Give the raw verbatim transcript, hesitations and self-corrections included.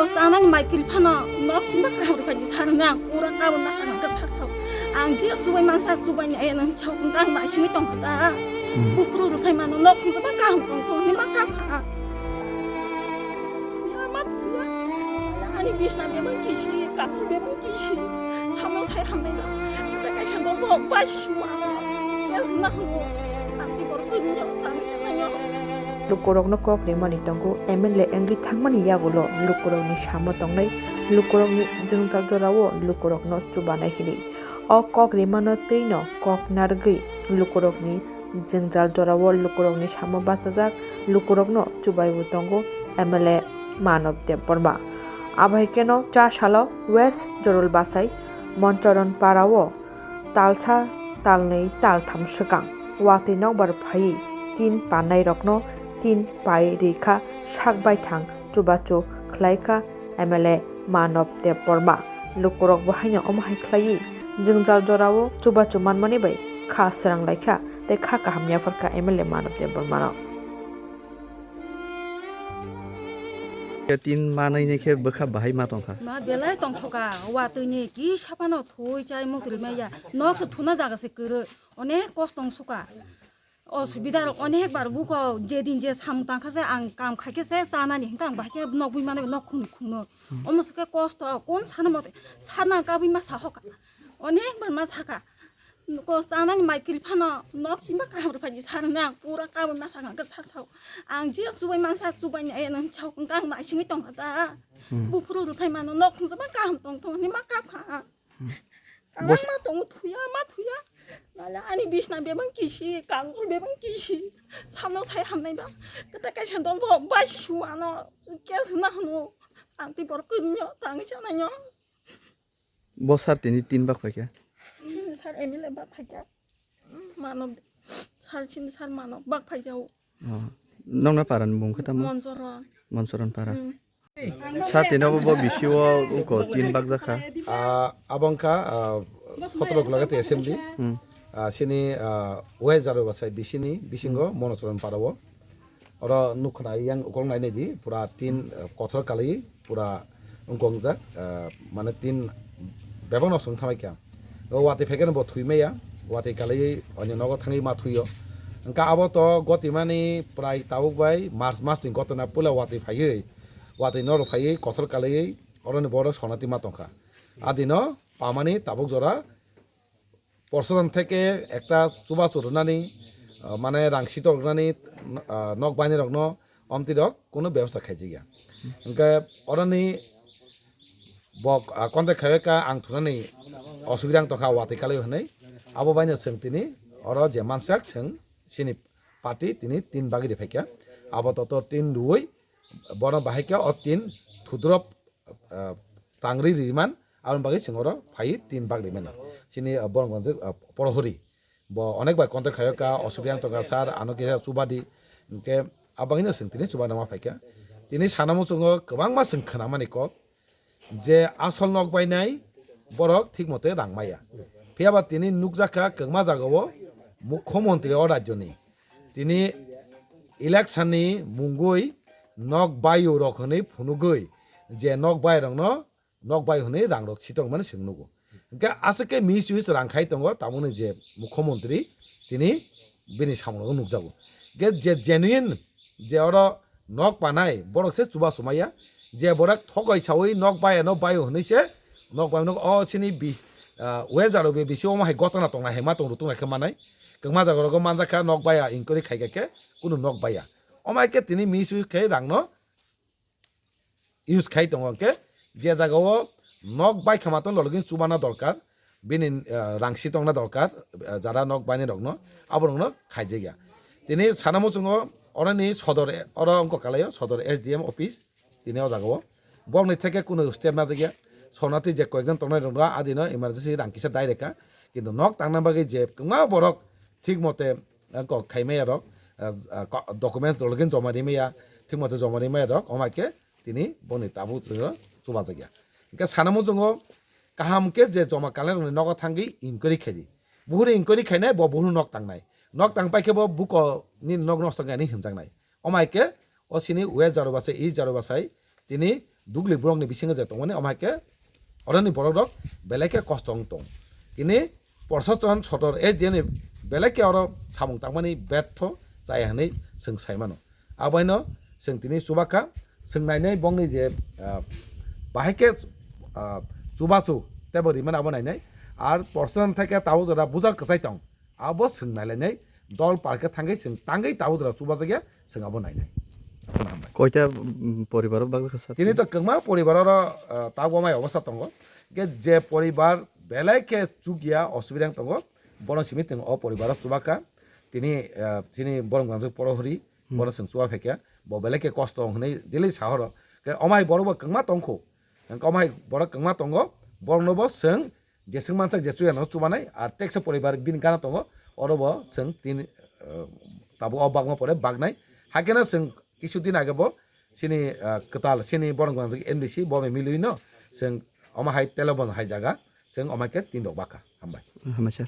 Chanani mai kwrwi phano nok sumba kaham rwphai di sanani ang pura kabun masa nang khe sak sao. Ang je chubai mansa chubai ni aya nang chao ang naisingwi tongkha ta. Hmm. Buphuru rwphai mano nok khungsa ba kaham tong tong ni ma kapha. Thuya ma thuya. Ani bisna bebak kisi, kapur bebak kisi. Samno sai hamnai ba. Kaisa bo bo ba shuwa. Kes na hmo. Ang tibor kunyo, ang chananyo. Lukurokno kok rimani tongo, M L A wngwi thangmani yagulo lukurokni samo tongnai, lukurokni jwngjal jorao lukurokno chubanai hwnwi. O kok rimano twino kok narwgwi lukurokni jwngjal jorao lukurokni samo bachajak, lukurokno chubaiwi tongo M L A Manob Debbarma. Abo hai kheno cha salo West Jorul Bachai Monchoron Parao talsa, talnwi, taltham swkang watwi nokbar phaiwi tin panairokno tin pai rikha, sak baithang chubachu khlaikha M L A Manob Debbarma. Lukurokbo haino omo hai khlaiwi jwngjal jorao chubachu manmani bai kha srang laikha tei kha kaham yapharkha M L A Manob Debbarmano. Tin manwi ni khe bwkha bahai ma tongkha. Ma belai tongthoka, watwi ni kisa phano thwi chai muktwi maya. Nok se thuna jaga se kwrwi, onek kosto wng suka. Osubida rok onek bar buko, je din je samung tangkha se ang kam khaikhe se chanani hinkhe ang bahai khe nok bui mano nok khung khungno. Omo se khe kosto, kon sana mote, sana kabui ma sahoka. Onek bar ma saka. Ko chanani mai kwrwi phano nok simba kaham rwphai di sanani ang pura kabui ma saka khe sak sao. Ang je chubai mansa chubai ni aya nang chao ang naisingwi tongkha ta. Hmm. Buphuru rwphai mano nok khungsa ba kaham tong tong ni ma kapkha. Hmm. Boss. Kabangma tongo thuya ma thuya. Nale ani bisna bebang kisi, kangkol bebang kisi. Samno sai hamnai ba. Kata kaisa dong bo bai suano. Kes na hno. Ang tei bor kunyo, tangwi chananyo. Bo sir tini tin bak phaikha? Hmm, sir M L A bak phaikha. Hmm, mano, sir chini sir mano bak phaijao. Oh. Nokna para ni bung khe tamo? Monsoron. Monsoron para. Hmm. Sir tini bo, bo bisi o uko tin bak jakha. Ah, abo wngkha, ah, sotoro Gulagati assembly. Hmm. Ah, sini, ah, West Jaro Bachai bisini, bisingo Monochoron para o. Oro nukha nai yang ukolog nai nai di, pura tin, eh, kothor kalai, pura wngkong jak, eh, mane tin bebak nok song thamai kha. O watwi phaikhe no bo thwi maya, watwi kalai onyo nogo thangwi ma thwio. Wngkha abo to gotimani prai tabuk bai March mas ni gotona puila watwi phaiwi, watwi norok phaiwi kothor kalaiwi oroni borok sonati ma tongkha. Adino pamani tabuk jora Proshashan theke ekta chubachu rwnani, ah, mane rang sitok rwnani, ah, nok bainirokno omtwi rok kunu bebosta khaijak ya. Hwnkhe oroni bo, ah, contact khaiwi kha ang thunani osubida wng tongkha watwi kalwi hwnwi. Abo baino chwng tini oro je mansak chwng chini party tini tin bagwi riphaikha. Abo toto tin rwui bono bahai khe o tin thudrop, ah, tangri riman, aboni bagwi chwng oro phaiwi tin bak rimani. Chini, ah, Boromganj, ah, Porohori. Bo onek bai contact khaio ka, osubida wng tongkha sir, ano kisa chubadi. Hwnkhe abagwino chwng tini chubana ma phaikha. Tini sana muchungo kwbangma chwng khwnamani kok je asol nok bainai borok thik mote rang maya. Phiyaba tini nukjakha kwbangma jagao mukhyamantri o rajyoni. Tini election ni mungwi nok baio rok hwnwi phunugwi je nok bai rokno nok bai hwnwi rang rok sitongmani chwng nugo. Hwnkhe aswk khe misuse rang khai tongo, tamoni je mukhyamantri tini bini samung rok nukjago. Hwnkhe je genuine je oro nok panai borok se chubachu maya, je borok thogoi saui nok bai ano baio hwnwi se nok bai no o sini bi-, ah, weather rok bisi omo hai gotona tongnai hai ma tong rw tongnai khe manai. Kwbangma jaga rogo manjakha nok baya inquiry khaikha khe kunu nok baya. Omo hai khe tini misuse khe rang no use khai tongo hwnkhe je jaga o nok bai khama tong lologin chubana dorkar, bini, ah, rang si tongna dorkar, ah, jara nok bainai rok no abo rok no khaijak ya. Tini sana muchungo oroni sodor, oro wngkha kalaio sodor S D M office. Tini o jaga o borokni theke kunu step najak ya. Sonati je koyekjon tongnai rok no adino emergency rang kisa dai reka. Kintu nok tangna bagwi je kwbangma borok thik mote, eh, kok khai maya rok, eh, eh, ko-, documents rok login joma ri maya, thik mote joma ri maya rok, omo hai khe tini boni tabuk chuba jak ya. Hwnkhe sana muchungo kaham khe je joma kalai rokni nogo thangwi inquiry khai di. Buhuru inquiry khainai, bo buhuru nok tangnai. Nok tang pai khe bo buko ni nok nosto khainai hinjaknai. Omo hai khe o sini West Jaro Bachai, East Jaro Bachai, tini dugli borokni bisingo je tongmani, omo hai khe oroni borok rok belai khe kosto wng tong. Tini Prashason Sodor A G ni belai khe oro samung tangmani bertho chaya hinwi chwng sai mano. Aboino chwng tini chuba kha, chwng nainai bongni je, ah, bahai khe, ah, chubachu teibo rimani abo nainai. Ar Prashason thai khe tabuk jora buja kwchai tong, abo chwng nailainai, dol par khe thangwi chwng tangwi tabuk jora chubajakya, chwng abo nainai. Aswk hambai. Koita, mm, poribaro bagwi kha sir? Tini to kwbangma poribar oro, ah, tabuk amai obostha tongo. Hwnkhe je poribar belai khe chukya osubida wng tongo, bono simi tong o poribaro chuba kha. Tini, ah, chini borok gangjak porohri, hmm, bono chwng chuba phaikha, bo belai khe kosto wng hinwi daily sahoro. Khe omo hai borok bo kwbangma tongkho. Hwnkhe omo hai borok kwbangma tongo, borokno bo chwng jeswk mansak je chuya no chubanai, ar teksa poribar bini gana tongo, oro bo chwng tin, ah, tabuk o bagma pore bagnai. Haikhe no chwng kisu din age bo chini, ah, kwtal chini borok gangjak M D C bo milwi no chwng omo hai telebon hai jaga chwng omo hai khe tin rok bakha. Hambai. Hambai sir.